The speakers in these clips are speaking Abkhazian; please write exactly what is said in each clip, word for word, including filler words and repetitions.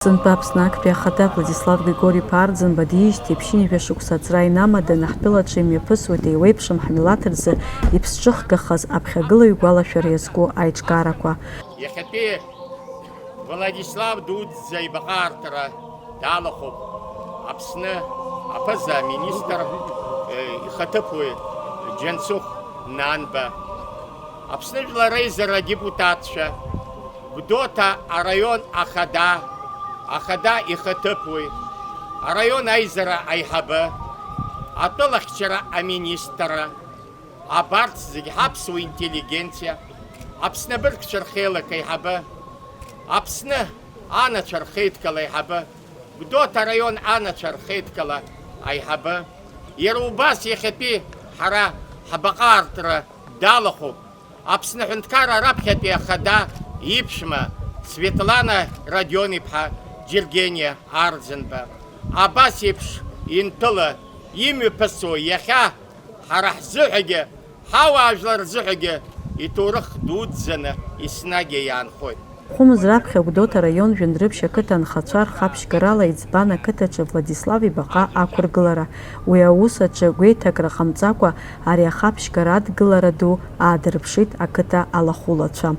Сынтәа Аԥсны актәи ахада Владислав Григори-иԥа Арӡынба диижьҭеи ԥшьынҩажәа шықәса аҵра инамаданы ҳтәылаҿы имҩаԥысуеит еиуеиԥшым ҳмилаҭ рзы иԥсҿыхгахаз аԥхьагылаҩ игәалашәара иазку аиҿкаарақәа. Иахьатәи Владислав дуӡӡа ибаҟа аартра далахәуп Аԥсны аԥыза аминистр, э, ихаҭыԥуаҩ Џьансыхә Нанба, Аԥсны Жәлар Реизара адепутатцәа, Гәдоуҭа араион ахада, ахада ихаҭыԥуаҩ, араион аизара аиҳабы, атәылахьчара аминистр, абарҭ зегь ҳаԥсуа интеллигенциа, Аԥсны абыргцәа рхеилак аиҳабы, Аԥсны анацәа рхеидкыла аиҳабы, Гәдоуҭа араион анацәа рхеидкыла аиҳабы, иара убас иахьатәи ҳара ҳбаҟа аартра далахәуп Аԥсны аҳәынҭқарра раԥхьатәи ахада иԥшәма Светлана Родион-иԥҳа Џьергениа Арӡынба. Абас еиԥш интәыла имҩаԥысуа иахьа ҳара ҳзыҳәагьы, ҳауаажәлар рзыҳәагьы иҭоурых дуӡӡаны еснагь иаанхоит. Хәымз раԥхьа Гәдоуҭа араион Жәандрыԥшь ақыҭа анхацәа рхаԥшьгарала иӡбан ақыҭаҿы Владислав ибаҟа ақәыргылара. Уи аус аҿы гәеиҭакра ҟамҵакәа, ари ахаԥшьгара адгылара ду аадырԥшит ақыҭа алахәылацәа.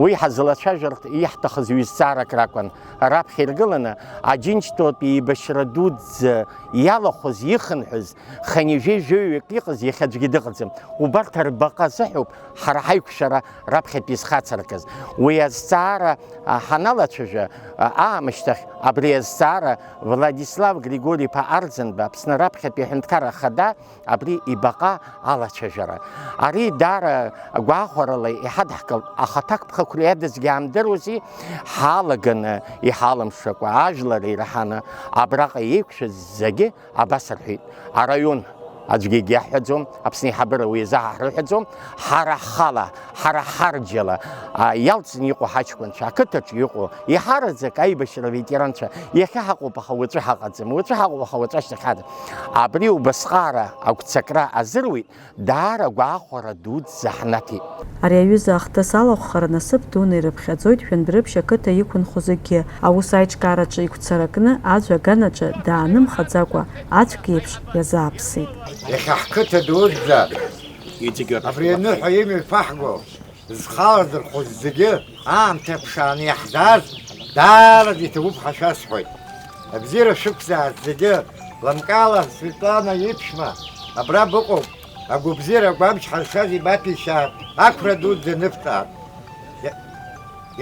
Уи ҳазлацәажәартә иаҳҭахыз ҩ-зҵаарак ракәын. Раԥхьа иргыланы Аџьынџьтәылатәи еибашьра дуӡӡа иалахәыз, ихынҳәыз, хынҩажәи жәаҩык иҟаз иахьа аӡәгьы дыҟаӡам. Убарҭ рбаҟа азыҳәоуп ҳара ҳаиқәшәара раԥхьатәи зхацыркыз. Уи азҵаара, а, ҳаналацәажәа, а, аамышьҭахь абри азҵаара Владислав Григори-иԥа Арӡынба, Аԥсны раԥхьатәи аҳәынҭқарра ахада, абри ибаҟа алацәажәара. Ари даара гәахәарала иҳадҳкылт, аха аҭакԥхықәра иадызгьы аамдыруази, ҳалаганы иҳалымшакәа, ажәлар ираҳаны абраҟа еиқәшәаз зегьы абас рҳәеит, араион аӡәгьы егьиаҳҳәаӡом, Аԥсны аиҳабыра уи азы ҳрыҳәаӡом, ҳара ҳхала, ҳара ҳарџьала, а, иалҵны иҟоу ҳаҷкәынцәа, ақыҭаҿы иҟоу, еиҳараӡак аибашьра аветеранцәа, иахьа ҳаҟоуп, аха уаҵәы ҳаҟаӡам, уаҵәы ҳаҟоуп, аха уаҵәы ашьҭахь ҳаӡам. Абри убасҟаара агәцакра азыруит, даара гәахәара дуӡӡа ҳнаҭеит. Ари аҩыза ахҭыс алахәхара насыԥ дуны ирыԥхьаӡоит Жәандрыԥшь ақыҭа иқәынхо зегьы. Аус аиҿкаараҿы игәцаракны аӡә аганаҿы даанымхаӡакәа аӡәк иеиԥш иазааԥсеит. Иахьа ҳқыҭа дуӡӡа абри аныҳәа имҩаԥаҳго, зхала зырхәыз зегьы аамҭа ԥшааны иаҳзааз даараӡа иҭабуп ҳәа шәасҳәоит. Абзиара шәықәзааит зегьы, лымкаала Светлана иԥшәма абра быҟоуп, агәабзиара агәамч ҳазшаз ибаҭәеишьааит, ақәра дуӡӡа ныбҵааит.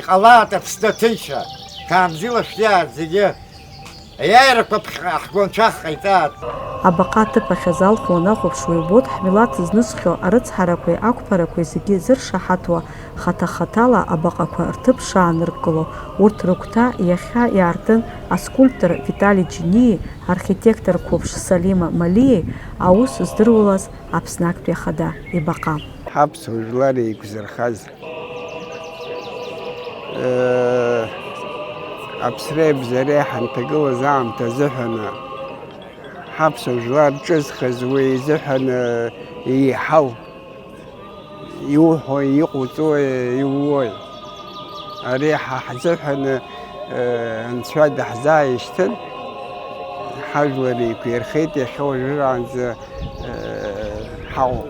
Иҟалааит Аԥсны аҭынчра, ҭаамзила шәиааит зегьы. Аиааирақәа ԥхьаҟа ҳгәынцәа ҟаиҵааит. Абаҟа аҭыԥ ахь азалху уанахәаԥш, уи убоит ҳмилаҭ знысхьоу арыцҳарақәеи ақәԥарақәеи зегьы зыршаҳаҭуа, хаҭа-хаҭала абаҟақәа рҭыԥ шааныркыло. Урҭ рыгәҭа иахьа иаартын аскульптор Витали Џьениеи архитектор қәыԥш Салима Малиеи аус здыруалаз Аԥсны актәи ахада ибаҟа. Ҳаԥсуа жәлар еиқәзырхаз, э, аԥсреи абзареи ҳанҭагылаз аамҭа азыҳәаны, ҳаԥсуа жәлар ҿызхыз уи изыҳәаны еиҳау, иуҳәои, иҟауҵои, иууои? Ари ҳа ҳзыҳәаны, э, Анцәа даҳзааишьҭын, ҳажәлар еиқәирхеит, иахьа уажәраанӡа, э, ҳаҟоуп.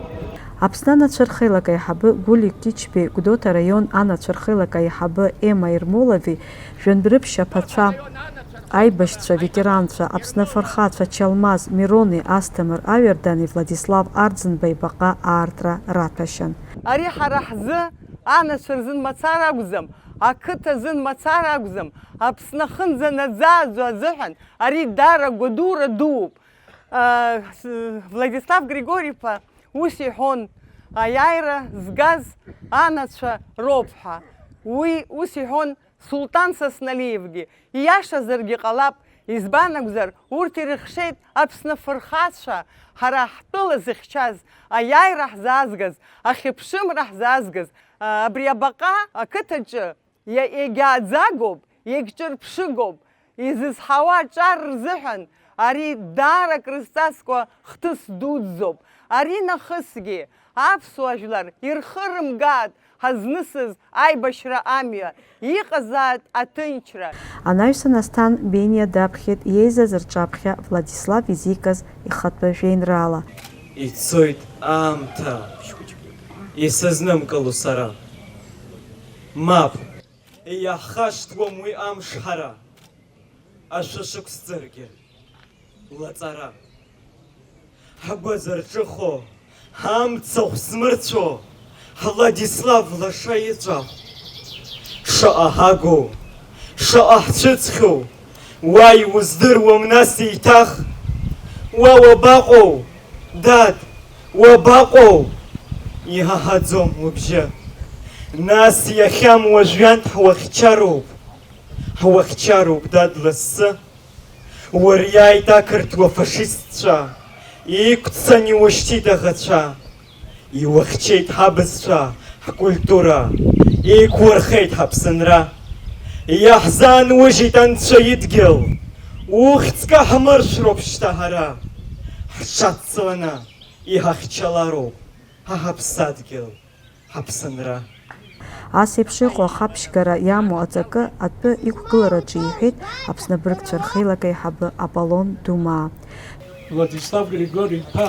Аԥсны анацәа рхеилак аиҳабы Гулик Кичбеи, Гәдоуҭа араион анацәа рхеилак аиҳабы Ема Ермолови, Жәандрыԥшь аԥацәа, аибашьцәа, ветеранцәа, Аԥсны афырхацәа Чалмаз Мирони Асҭамыр Аҩардани Владислав Арӡынба ибаҟа аартра раҭәашьан. Ари ҳара ҳзы анацәа рзын мацара акәӡам, ақыҭа азын мацара акәӡам, Аԥсны ахынӡа наӡааӡо азыҳәан ари даара гәадура дууп. А, с-, Владислав Григори-иԥа ус иҳәон, аиааира згаз анацәа роуп ҳәа. Уи ус иҳәон Султан Сасналиевгьы. Ииашазаргьы ҟалап, избан акәзар, урҭ ирыхшеит Аԥсны афырхацәа, ҳара ҳтәыла зыхьчаз, аиааира ҳзаазгаз, ахьыԥшымра ҳзаазгаз. А, абри абаҟа ақыҭаҿы иа-, иагьааӡагоуп, иагьҿырԥшыгоуп, изызҳауа аҿар рзыҳәан ари даара крызҵазкуа хҭыс дуӡӡоуп. Ари нахысгьы Аԥсуа жәлар ирхырымгааит ҳазнысыз аибашьра амҩа, иҟазааит аҭынчра. Анаҩсан Асҭан Бениа даԥхьеит иеизаз рҿаԥхьа Владислав изикыз ихатәы жәеинраала. Ицоит аамҭа, исызнымкыло сара. Мап, иаҳхашҭуам уи амш ҳара, ашәы шықәсҵаргьы лаҵара. Ҳгәы зырҿыхо, амцахә змырцәо, Владислав лаша иҵәахә. Шаҟа ҳагу, шаҟа ҳцәыӡхьоу, уа иуздыруам нас еиҭах. Уа уабаҟоу, дад, уабаҟоу? Иҳаҳаӡом убжьы. Нас иахьам уажәҩантә ҳуахьчароуп, ҳуахьчароуп, дад, лассы. Уриааит ақырҭуа фашистцәа, иқәццан иушьҭит аӷацәа. Иухьчеит ҳабызшәа, ҳкультура, еиқәурхеит ҳаԥсынра. Иаҳзаанужьит анцәа идгьыл, ухьӡ каҳмыршәроуп шьҭа ҳара. Ҳҽацланы иҳахьчалароуп ҳа ҳаԥсадгьыл, ҳаԥсынра. Ас еиԥш иҟоу ахаԥшьгара иамоу аҵакы атәы иқәгылараҿы иҳәеит Аԥсны абыргцәа рхеилак аиҳабы Аполлон Думаа. Владислав Григори-иԥа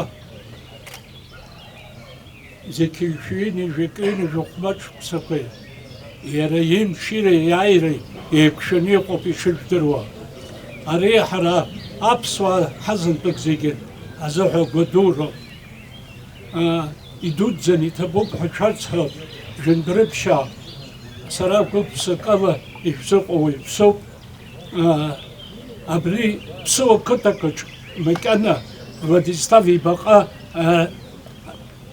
зқьи жәшәи ҩынҩажәи акы ҩынҩажәи хәба шықәсақәеи иара имширеи иааиреи еиқәшәаны иҟоуп ишыжәдыруа. Ари ҳара аԥсуаа ҳазынтәык зегьы азыҳәа гәадуроуп. Идуӡӡан иҭабуп ҳәа шәарҭ ҳәа жәындәрыԥшьаа, сара гәык-ԥсыкала ишәзыҟоу уаҩԥсуп. Абри Ԥсыуа қыҭакаҿ макьана Владислав ибаҟа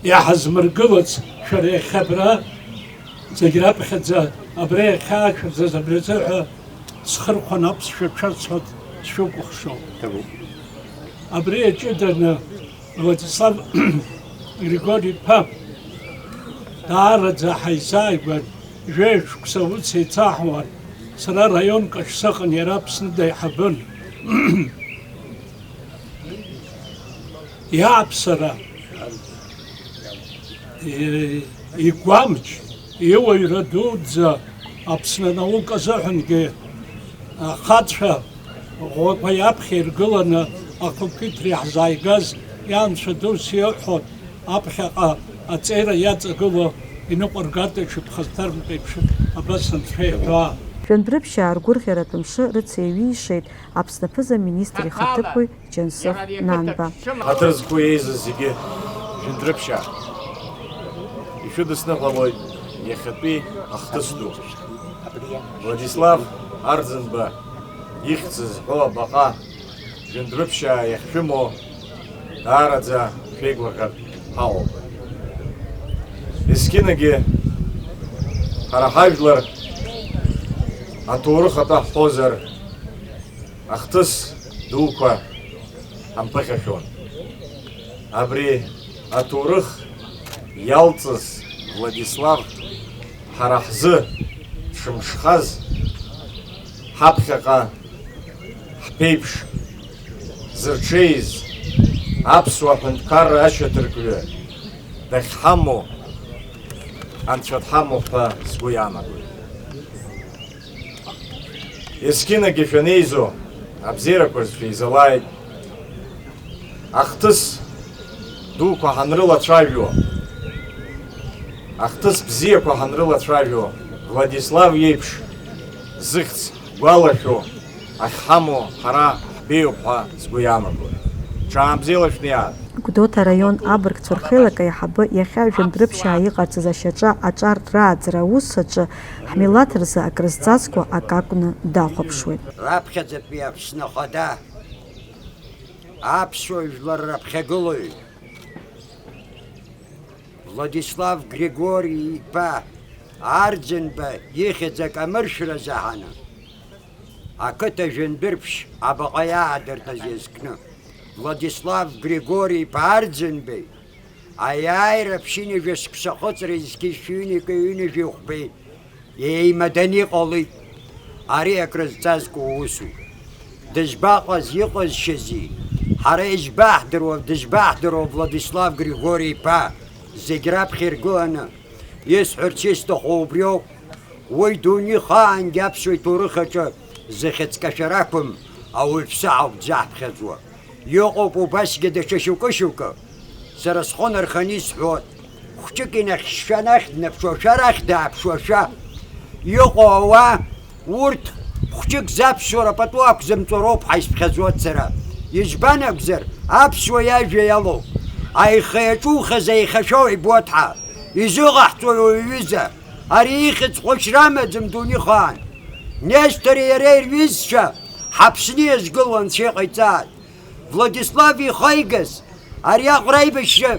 иаҳазмыргылац, шәара иахьа абра зегь раԥхьаӡа абра иахьаашәырҵаз абри азыҳәа схырхәан аԥсшәа шәарҭ ҳәа сшәыкәыхшоуп. Абри аҷыданы Владислав Григори-иԥа даараӡа ҳаизааигәан, жәаҩа шықәса ус еицаҳуан. Сара раионк аҿы сыҟан, иара Аԥсны деиҳабын. Иааԥсара, и-, игәамч, иуаҩра дуӡӡа Аԥсны анаука азыҳәангьы ахацәа ӷәӷәақәа иаԥхьа иргыланы акомпиутер иаҳзааигаз ианцәа дус иҳәон, аԥхьаҟа аҵеира иаҵагылоу иныҟәаргартә аҽыԥхасҭарнтә еиԥш абас анцәа иҳәаа. Жәындәрыԥшьаа ргәырӷьаратә мшы рыцеиҩишеит Аԥсны аԥыза-министр ихаҭыԥуаҩ Џьансыхә Нанба. Ҳаҭыр зқәу еизаз зегьы, жәындәрыԥшьаа, ишәыдысныҳәалоит иахьатәи ахҭыс ду. Владислав Арӡынба ихьӡ зҳәо абаҟа жәындәрыԥшьаа иахьшәымоу даараӡа шәеигәырӷьартә ҳаҟоуп. Есқьынагьы ҳара ҳажәлар аҭоурых атәы ҳҳәозар, ахҭыс дуқәа ҳамԥыхьашәон. Абри аҭоурых иалҵыз Владислав ҳара ҳзы дшымшхаз, ҳаԥхьаҟа ҳԥеиԥш, зырҽеиз аԥсуа ҳәынҭқарра ашьаҭаркҩы дахьҳамоу, анцәа дҳамоуп ҳәа сгәы иаанагоит. Есқьынагьы шәанеизо, абзиарақәа шәеизалааит. Ахҭыс дуқәа ҳанрылацәажәо, ахҭыс бзиақәа ҳанрылацәажәо, Владислав иеиԥш зыхьӡ гәалашәо ахьҳамоу ҳара ҳбеиоуп ҳәа сгәы иаанагоит. Ҽаанбзиала шәнеиаат! Гәдоуҭа араион абыргцәа рхеилак аиҳабы иахьа жәындәрыԥшьаа иҟарҵаз ашьаҿа аҿар рааӡара аус аҿы ҳмилаҭ рзы акрызҵазкуа акы акәны дахәаԥшуеит. Раԥхьаӡатәи Аԥсны Ахада, аԥсуа жәлар раԥхьагылаҩ Владислав Григори-иԥа Арӡынба ихьӡ акамыршәра заҳаны, ақыҭа жәындәрыԥшь абаҟа иаадыртыз иазкны, Владислав Григори-иԥа Арӡынбеи аиааира ԥшьынҩажәа шықәса ахыҵра зқьи шәи ҩынҩажәи хәбеи еимаданы иҟалеит. Ари акрызҵазкуа усуп. Дышбаҟаз, иҟазшьази? Ҳара ишбаҳдыруа, дышбаҳдыруа Владислав Григори-иԥа? Зегь раԥхьа иргыланы исҳәарц исҭаху убриоуп, уи дунеихаангьы аԥсуа иҭоурых аҿы зыхьӡ кашәар ақәым, ауаҩԥсы ауп дзаҳԥхьаӡуа. Иҟоуп убасгьы даҽа шьоукы-шьоукы. Сара схы нарханы исҳәоит, хәҷык инахьшәа анахь днаԥшуашәа, арахь дааԥшуашәа иҟоу ауаа, урҭ хәҷык заԥсуара пату ақәзымҵо роуп ҳаизԥхьаӡоит сара. Избан акәзар, аԥсуа иажәа иалоуп. Аиха иаҿухаз аихашәа уибоит ҳа. Изыҟаҳҵои уаҩ ҩыза? Ари ихьӡ хәыҷра амаӡам дунеихаан. Нестори иареи рҩызцәа ҳаԥсны иазгыло анцәа иҟаиҵааит. Владислав ихы аигаз ари аҟара аибашьра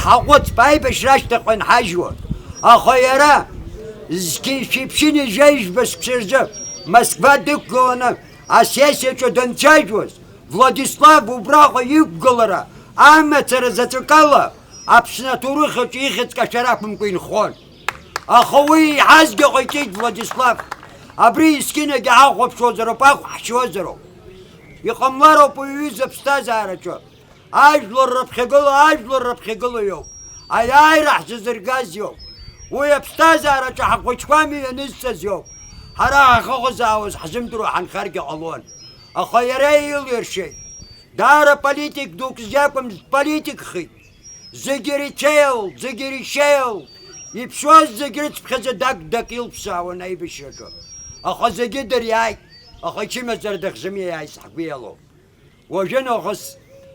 ҳаҟәыҵп, аибашьра ашьҭахьҟа инҳажьуа. Аха иара зқьи шәиԥшьыни жәаҩа жәба шықәса рзы Москва дықәгыланы асессиаҿы данцәажәоз, Владислав убраҟа иқәгылара амацара заҵәык ала Аԥсны аҭоурых аҿы ихьӡ кашәар ақәымкәа инхон. Аха уи иаҳазгьы ҟаиҵеит Владислав. Абри есқьынагьы ҳахәаԥшуазароуп, ахә ҳшьуазароуп. Иҟамлароуп уи аҩыза аԥсҭазаараҿы. Ажәлар рыԥхьагыла, ажәлар рыԥхьагыла иоуп. Аиааира ҳзазыргаз иоуп. Уи аԥсҭазаараҿы ҳахәыҷқәа мҩанызҵаз иоуп. Ҳара ҳахыҟазаауаз ҳзымдыруа ҳанхаргьы ҟалон. Аха иара еилиршеит. Даара политик дук иакәым, политикхеит. Зегь ирыцеил, зегь иршеил, иԥшуаз зегь рыцԥхьаӡа дак-дак илԥсаауан аибашьраҿы. Аха зегьы дыриааит, аха ичымазара дахьзымиааиз ҳгәы иалоуп. Уажәы нахыс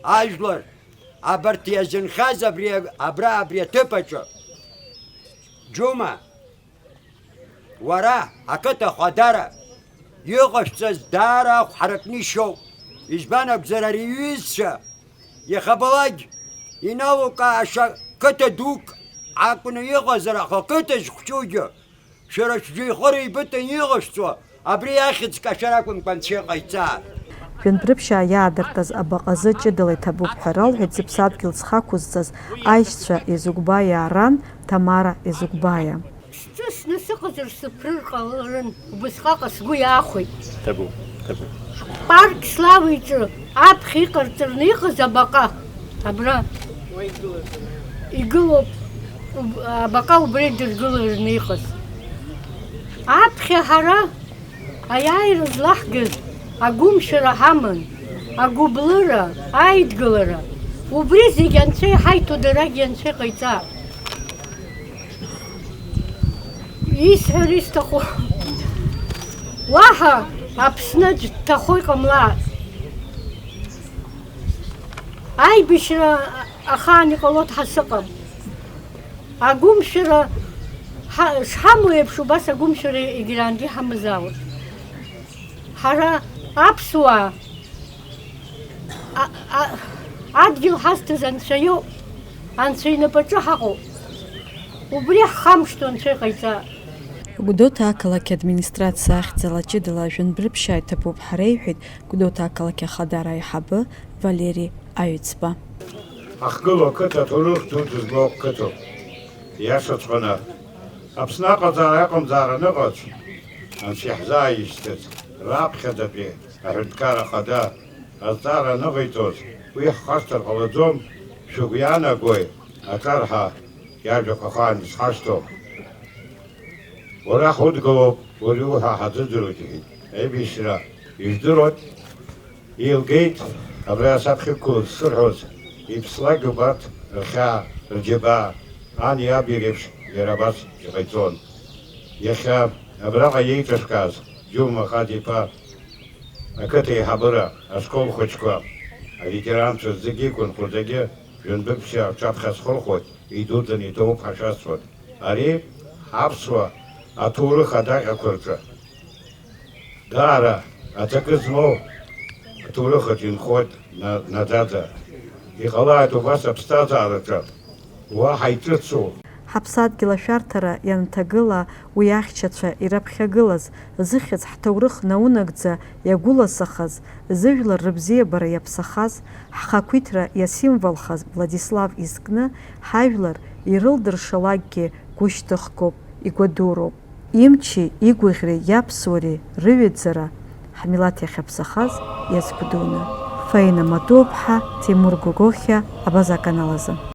ажәлар абарҭ иазынхаз абри, абра, абри аҭыԥ аҿы, Џьума, уара, ақыҭа ахадара, иҟашәҵаз даара ахә ҳаракны ишьоуп. Избан акәзар, ари иҩызцәа иахьабалак иналукааша қыҭа дук акәны иҟазар, аха қыҭа зхәҷугьы, шәара шәџьеихыра еибыҭаны иҟашәҵо, абри ахьӡ кашәар акәымкәа анцәа иҟаиҵааит. Жәанбрыԥшьаа иаадыртыз абаҟазы ҷыдала иҭабуп ҳәа ралҳәеит зыԥсадгьыл зхы ақәызҵаз аишьцәа Езыгәбаиаа ран Ҭамара Езыгәбаиа. Сҿысны сыҟазар сыԥрыр ҟаларын, убысҟаҟа сгәы иаахәеит. Ҭабуп, ҭабуп. Парк Славы иҿы аԥхьа иҟарҵарны иҟаз абаҟа абра игылоуп, уб-, абаҟа убра идыргылараны иҟаз. Аԥхьа ҳара аиааира злаҳгаз агәымшәара ҳаман, агәыблыра, аидгылара, убри зегь анцәа иҳаиҭо дарагьы анцәа иҟаиҵа. Исҳәар исҭаху, уаҳа Аԥсны аӡә дҭахо иҟамлааит. Аибашьра ахаан иҟалоит ҳәа сыҟам. Агәымшәара ҳа-, шҳамоу еиԥш, убас агәымшәара егьраангьы иҳамазаауеит. Ҳара аԥсуаа А-, а-, адгьыл ҳазҭаз Анцәа иоуп, Анцәа инапаҿы ҳаҟоуп. Убри ҳхамышҭуа Анцәа иҟаиҵа. Гәдоуҭа ақалақь администрациа ахьӡала ҷыдала жәанбрыԥшьаа иҭабуп ҳәа реиҳәеит Гәдоуҭа ақалақь ахадара аиҳабы Валери Аҩӡба. Ҳахьгылоу ақыҭа аҭоурых ду дызбо қыҭоуп. Иашаҵәҟьаны, Аԥсны аҟаҵара аҟамзаара аныҟаҵ, Анцәа иаҳзааишьҭыз, раԥхьаӡатәи аҳәынҭқарра ахада азҵаара аныҟаиҵоз, уи ҳхашҭыр ҟалаӡом, шәыгәы иаанагои, аҿар ҳәа иажәақәа ахаан изхашҭоу? Уара ҳудгылоуп, уажәы уҳәа ҳаӡәӡәароит, иҳәеит. Аибашьра ижәдыруеит, Илгеит, абра саԥхьа иқәгылаз зсырҳәоз, иԥслакгьы убарҭ рхьаа, рџьабаа, ани аби реиԥш иара абас иҟаиҵон. Иахьа абраҟа иеиҿыркааз Џьума Хаӡ-иԥа, ақыҭа аиҳабыра, ашкол хәыҷқәа, аветеранцәа зегьы игәынхоз зегьы жәындәыԥшьаа рҿаԥхьа схырхәоит, идуӡӡаны иҭабуп ҳәа шәасҳәоит. Ари аԥсуа аҭоурых адаҟьақәа рҿы. Даара аҵакы змоу аҭоурых аҿы инхоит на-, наӡаӡа. Иҟалааит убас аԥсҭазаараҿы уаҳа иҿыцу. Ҳаԥсадгьыл ашәарҭара ианҭагыла, уи ахьчацәа ираԥхьагылаз, зыхьӡ ҳҭоурых наунагӡа иагәыласахаз, зыжәлар рыбзиабара иаԥсахаз, ҳхақәиҭра иасимволхаз Владислав изкны, ҳажәлар ирылдыршалакгьы гәышьҭыхгоуп, игәадуроуп. Имчи игәаӷьреи иаԥсуареи рыҩаӡара ҳмилаҭ иахьаԥсахаз иазгәдууны. Фаина Матуаԥҳа, Тимур Гогохиа, Абаза аканал азы.